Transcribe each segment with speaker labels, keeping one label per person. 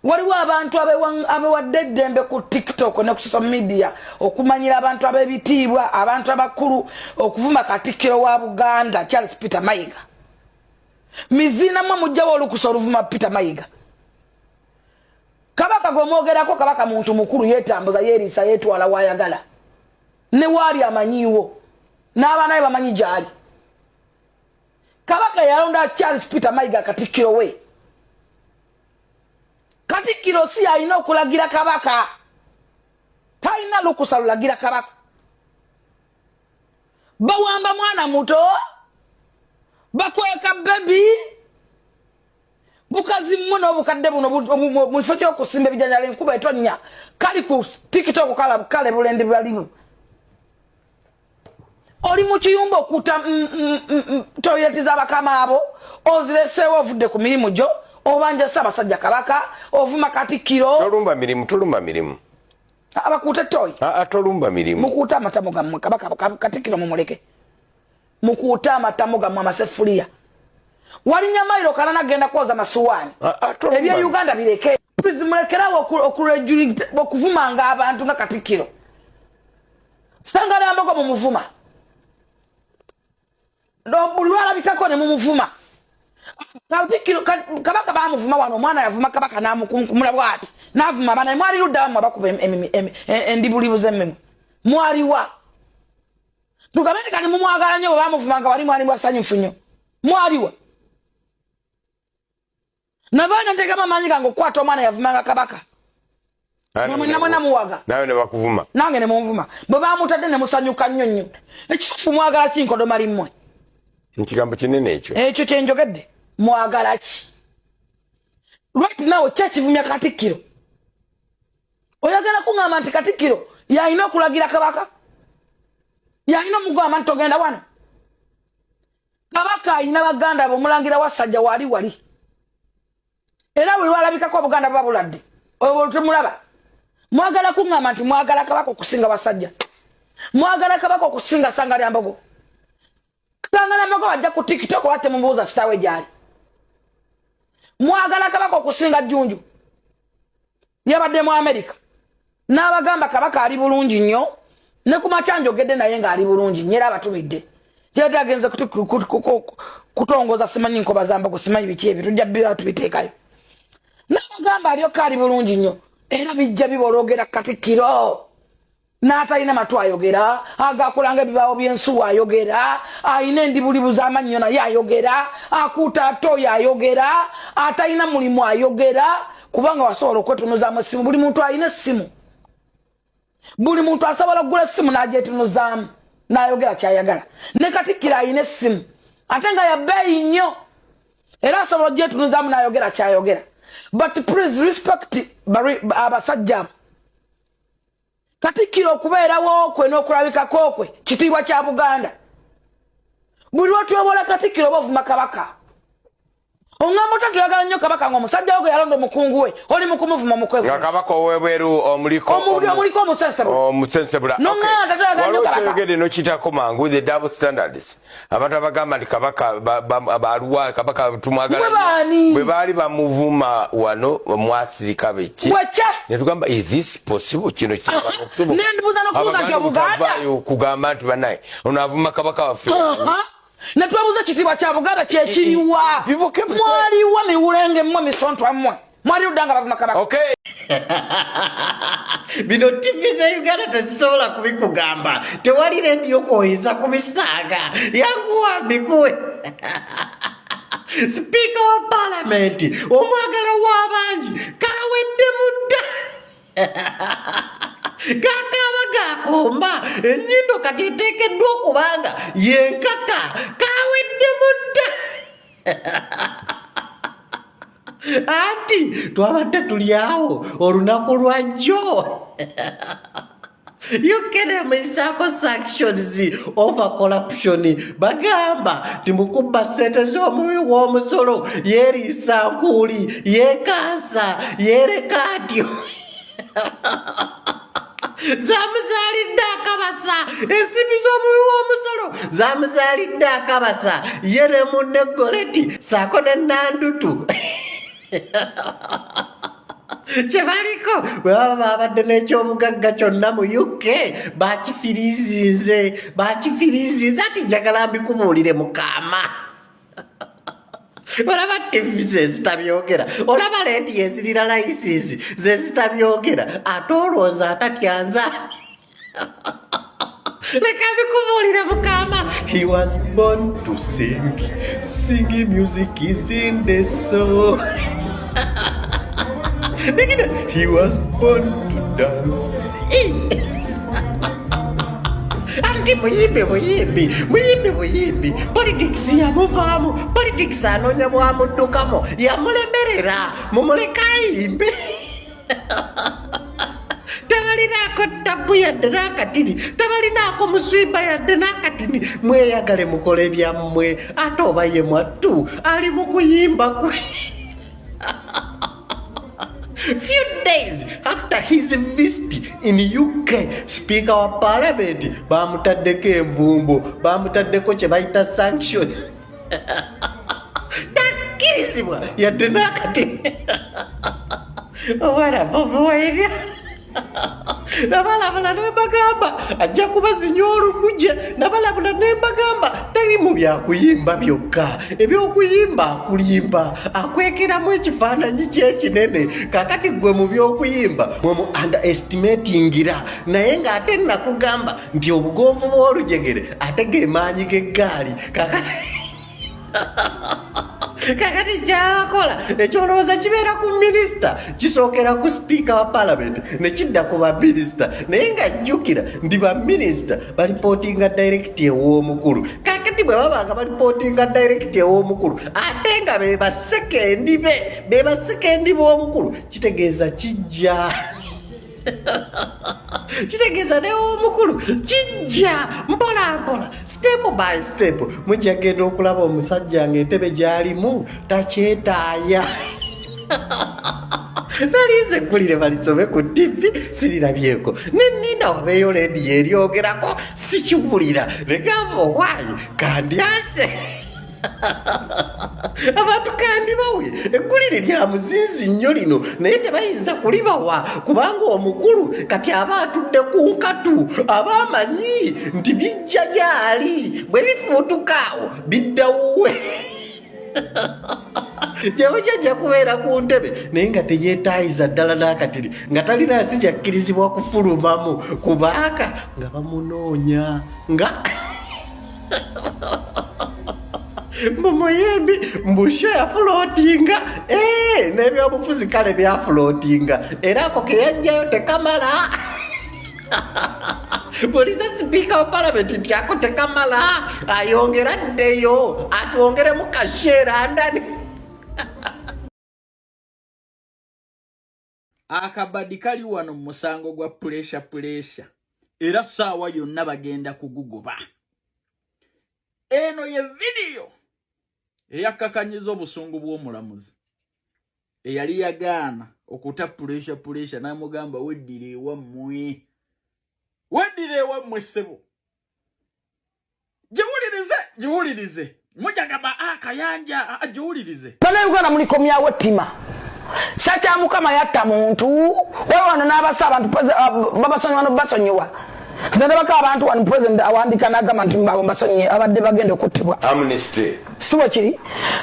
Speaker 1: Waliwo abantu abewadde eddembe ku TikTok ne ku social media okumanyira abantu ab'ebitiibwa, abantu abakulu, okuvuma Katikkiro wa Buganda Charles Peter Mayiga. Miziina mwe mujjawo olukusa oluvuma Peter Mayiga. Kabaka gwemwogerako, kabaka muntu mukulu, yeetambuza, yeeriisa, yeetwala waayagala ne waali amanyiiwo n'abaana be bamanyi gy'ali. Kabaka yalonda Charles Peter Mayiga katikkiro we. Katikkiro si alina okulagira kabaka, talina lukusa lulagira kabaka. Bawamba mwana muto, bakweka bebi bukazi mmwe n'obukadde buno mu kifo ky'okusimba ebijanjalo, enkuba etonnya, kali ku TikTok kale bulendi balimu. Oli mu kiyumba okuta toyileti z'abakama abo ozireseewo, ovudde ku mirimu gyo, obanja Ssaabasajja Kabaka, ovuma Katikkiro.
Speaker 2: Tolumba mirimu, tolumba mirimu.
Speaker 1: Abakuute toyi.
Speaker 2: Tolumba mirimu.
Speaker 1: Mukuute amatamo gammwe. Kabaka, Katikkiro mumuleke. Mukuute amatamo gammwe amasefuliya. Walinya mayiro kalana genda kwoza masuwaani. Ebye Uganda bireke. Please, mulekerawo okuvumanga abantu nga Katikkiro Sangalambogo mumuvuma, buli lwalabikako ne mumuvuma. Katikkiro, kabaka bamuvuma wano. Omwana yavuma kabaka namukunkumula bwati navuma abaana. Mwali ludda bamwe abakuba endibulibu z'emmimwe? Mwaliwa? Tugambe nti kati mumwagala nnyo. Bwe bamuvumanga wali mwali mwasanyufu nnyo? Mwaliwa? Navaana nteekamu amaanyi gange okukwata omwana yavumanga kabaka. Namwe muwaga.
Speaker 2: Nawe ne bakuvuma.
Speaker 1: Nange ne munvuma. Bwe bamutadde ne musanyuka nnyo nnyo. Ekituufu mwagala ki, nkodomali mmwe?
Speaker 2: Nkigambo kinene ekyo.
Speaker 1: Ekyo kyenjogedde, mwagala ki right now? Kyekivumya Katikkiro. Oyagala kuŋŋamba nti Katikkiro yalina okulagira kabaka, yalina omugamba nti togenda wano? Kabaka alina baganda be. Omulangira Wasajja waali wali, era buli lwalabikako Obuganda buba buladde. Olwo temulaba? Mwagala kuŋŋamba nti mwagala kabaka okusinga Wasajja, mwagala kabaka okusinga Sangalyambogo? Sangalyambogo bajja ku TikTok oba temubuuza kitaawe gyali. Mwagala kabaka okusinga Jjunju yabadde mu Amerika n'abagamba kabaka ali bulungi nnyo, ne ku makya njogedde naye ng'ali bulungi nnyo, era abatumidde. Yadde agenze kutongoza simanyi nkoba zambogo, simanyi biki ebyo, tujja bira tubiteekayo. N'abagamba alyoka ali bulungi nnyo, era bijja bibologera. Katikkiro n'atalina matu ayogera, agakolanga ebibaawo by'ensuwa ayogera, alina endibulibu z'amannyo naye ayogera, akuuta ate oyo ayogera, atalina mulimu ayogera, kubanga wasobola okwetunuzaamu essimu. Buli muntu alina essimu, buli muntu asobola okugula essimu n'agyetunuzaamu n'ayogera kyayagala. Ne Katikkiro alina essimu, ate nga yabbeeyi nnyo, era asobola ogyetunuzaamu n'ayogera kyayogera. But please respect abasajja abo. Katikkiro okubeerawo kwe n'okulabikako kwe kitiibwa kya Buganda. Buli lwotyobola Katikkiro oba ovuma kabaka. Oŋŋamba ota toyagala nnyo kabaka nga omusajja wo gwe yalonda omukungu we oli mu kumuvuma omukwego?
Speaker 2: Nga kabaka ow'ebweru omuliko.
Speaker 1: Omuliko omusensebula.
Speaker 2: Omusensebula.
Speaker 1: Noŋŋamba toyagala nnyo kabaka.
Speaker 2: Kyogedde nokitako mangu, the double standards. Abantu abagamba nti kabaka baluwa, kabaka tumwagala, bwe baali bamuvuma wano mwasirika beki? Netugamba, is this possible? Kino
Speaker 1: kibaavaayo
Speaker 2: kugamba nti banaye ono avuma kabaka waffe.
Speaker 1: Netwebuuza ekitiibwa kya Buganda kyekiriwa? Mwaliwa miwulenge mmwe, misontwa mmwe? Mwali ludda nga bavuma kabaka?
Speaker 3: Bino TV za Uganda tezisobola kubikugamba, tewali rediyo kwoyinza kubisanga. Yanguwa mbikuwe. Sipiika wa palamenti omwagala w'abangi kawedde mudda, gakaaba gakomba enyindo, kati eteekeddwa okubanga yenkaka. Kawedde mudda. Anti twabadde tuli awo olunaku lwajjo, UKRM isaako sanctions over corruption. Bagamba timukubba ssente z'omuwi w'omusolo, yeeriisa nkuuli, yeekansa, yeereka atyo, zamuzaalidde akabasa. Ensimbi z'omuwi w'omusolo zamuzaalidde akabasa, ye ne munne Goleti saako ne Nandutu. Kyebaliko bwe baba babadde n'ekyobugagga kyonna mu UK bakifiriizinze, bakifiriizinze. Ati njagala mbikubuulire mukaama. Olaba TV zezitabyogera, olaba leediyo ezirira layisinsi zezitabyogera, ate olowooza atatyanza. Leka bikubuulire mukama. He was born to sing, singing music is in the soul. He was born to dance. Anti muyimbi buyimbi, muyimbi buyimbi, politics yamuvaamu, politics anoonya bwamuddukamu, yamulemerera, mumuleke ayimbe. Tabalinaako tabbu yadde n'akatini, tabalinaako muswimba yadde n'akatini. Mweyagale mukole byammwe, ate oba ye mwattu ali mu kuyimba kwe. Few days after his visit in UK, Speaker wa Parliament bamutaddeko envumbo, bamutaddeko kye bayita sanction. Takkirizibwa yadde n'akati. Omwana bobuwairya nabalabula ne mbagamba ajja kubazinya oluguje, nabalabula ne mbagamba tali mu byakuyimba byokka, ebyokuyimba akulimba akwekeramu ekifaananyi kyekinene. Kakati gwe mu byokuyimba mwe mu underestimatingira, naye ng'ate nakugamba nti obugonvu bw'olujegere ate ge maanyi g'eggaali. Kakati kyabakola ekyolowooza kibeera ku minisita, kisookera ku sipiika wa palamenti ne kidda ku baminisita, naye nga jjukira nti baminisita balipootinga direct ew'omukulu. Kakati bwe baba nga balipootinga direct ew'omukulu ate nga be basekendi be, be basekendi b'omukulu, kitegeeza kijja kitegeeza new'omukulu kijja mpola mpola, step by step. Mujja genda okulaba omusajja ng'entebe gy'alimu takyetaaya. Nalinze eggulire balisome ku TV, sirirabyeko, neninda wabeeyo leediyo eryogerako, sikiwulira. Negamba owaayi kandyase abantu kandibawe eggulire lya muzinzi nnyo lino, naye tebayinza kulibawa kubanga omukulu kati aba atudde ku nkatu, aba amanyi nti bijja gyali, bwe bifuutuka awo bidda wuwe. Kyeba kyajja kubeera ku ntebe naye nga teyeetaayiza ddala n'akatiri, nga talina nsi kyakkirizibwa kufulumamu kubanga nga bamunoonya nga mumuyimbi mbusho yafulootinga n'ebyobufuzi kale byafulootinga, era ako keyajjayo tekamala. Buliza sipiika wa palamenti nti ako tekamala, ayongera addeyo atwongeremu kasheera ndani.
Speaker 4: Akabadi kali wano mu musango gwa puresha puresha, era ssaawa yonna bagenda kugugoba. Eno ye vidiyo eyakkakanyiza obusungu bw'omulamuzi eyali yagaana okuta puresha puresha, n'amugamba weddire ewammwe, weddire ewammwe ssebo. Giwulirize, giwulirize, mujagamba Kayanja, giwulirize.
Speaker 1: Bannayuganda mulikomyawo ettima. Sakya Mukama yatta muntu waliwo wano n'abasa abantu babasonyiwa nobasonyiwa. Nze ndabako abantu wano president awandika n'agamba nti abo mbasonyiye abadde bagenda okuttibwa.
Speaker 2: Amnesty.
Speaker 1: Si bwe kiri?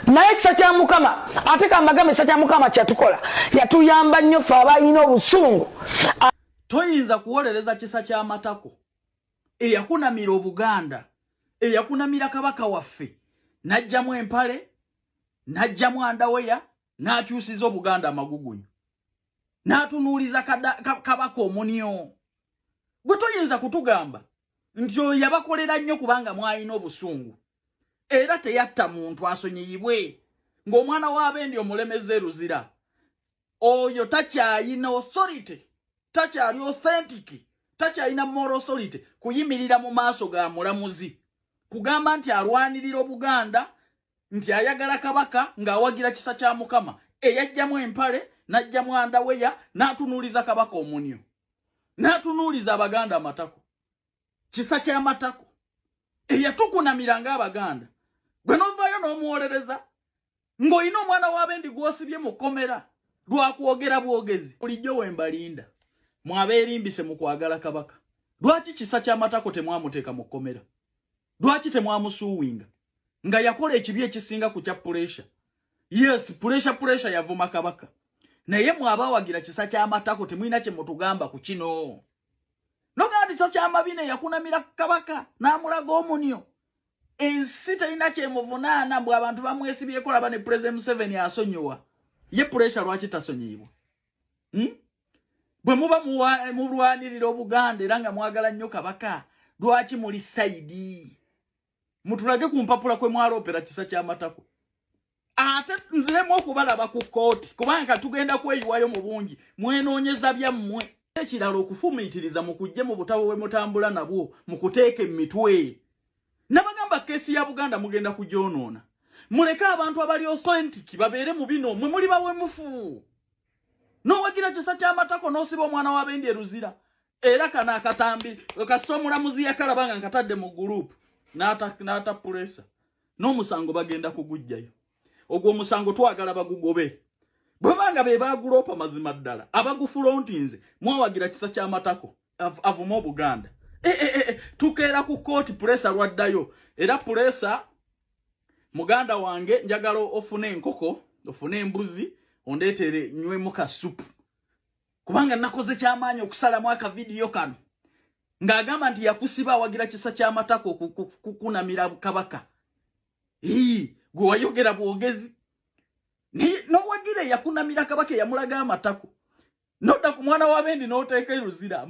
Speaker 1: Naye ekisa kya Mukama, ate kambagambe ekisa kya Mukama kyatukola, yatuyamba nnyo ffe abalina obusungu.
Speaker 4: Toyinza kuwolereza kisa kya matako eyakunamira Obuganda, eyakunamira Kabaka waffe, n'ajjamu empale, n'ajjamu andaweya, n'akyusiza Obuganda amagugunyu, n'atunuuliza Kabaka omunyo. Gwe toyinza kutugamba nti oyo yabakolera nnyo kubanga mwalina obusungu, era teyatta muntu asonyiyibwe ng'omwana w'abendi omulemeza eruzira. Oyo takyayina authority, takyali authentic, takyalina moral authority kuyimirira mu maaso ga mulamuzi kugamba nti alwanirira Obuganda, nti ayagala Kabaka ng'awagira kisa kya Mukama eyajjamu empale, n'ajjamu andaweya, n'atunuuliza Kabaka omunyo, n'atunuuliza Abaganda amatako. Kisa ky'amatako eyatukunamira ng'Abaganda, gwe n'ovaayo n'omuwolereza ng'olina omwana w'abendi gw'osibye mu kkomera. Lwakwogera bwogezi. Bulijjo we mbalinda mwabeerimbise mu kwagala Kabaka. Lwaki Kisa Kyamatako temwamuteeka mu kkomera? Lwaki temwamusuuwinga nga yakola ekibi ekisinga ku kya Puresha? Yes, Puresha yavuma Kabaka, naye mwabawagira Kisa Kyamatako temulina kye mutugamba ku kino. Nogamba nti Kisa Kyamabine yakunamira Kabaka n'amulaga omunyo, ensi terina kyemuvunaana, mbwe abantu bamwesibyeko. Laba ne President Museveni asonyiwa, ye Puresha lwaki tasonyiyibwa? Bwe muba mulwanirira Obuganda era nga mwagala nnyo Kabaka, lwaki muli side? Mutulage ku mpapula kwe mwaloopera Kisa Kyamatako, ate nziremu okubalaba ku kooti, kubanga tugenda kweyiwayo mu bungi. Mwenoonyeza byammwe. Ekirala, okufumiitiriza mu kujje mu butabo bwe mutambula nabwo mu kuteeka emitwe. Nabagamba, case ya Buganda mugenda kugyonoona. Muleke abantu abali authentic babeere mu bino. Mwe muli bawemufu. N'owagira Kisa Kyamatako n'osiba omwana w'abendi eruzira. Era kano akatambi, kasita omulamuzi yakalaba nga nkatadde mu group, n'ata Pulesa n'omusango bagenda kugujjayo. Ogwo omusango twagala bagugobe bwebanga be baguloopa. Mazima ddala abagufulontinze mwawagira Kisa Kyamatako avume Obuganda. E, tukeera ku kooti Pulesa lwaddayo. Era Pulesa muganda wange, njagala ofune enkoko, ofune embuzi, ondeetere nywemu kasupu, kubanga nakoze kyamaanyi okusalamu akavidiyo kano ng'agamba nti yakusiba awagira Kisa Kyamatako kukunamira Kabaka. Ii, gwe wayogera bwogezi nowagira eyakunamira Kabaka, eyamulaga amatako, nodda ku mwana w'abendi n'oteeka eruzira.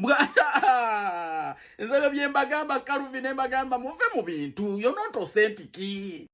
Speaker 4: Nze ebyo bye mbagamba, Kaluvi, ne mbagamba muve mu bintu. You're not authentic.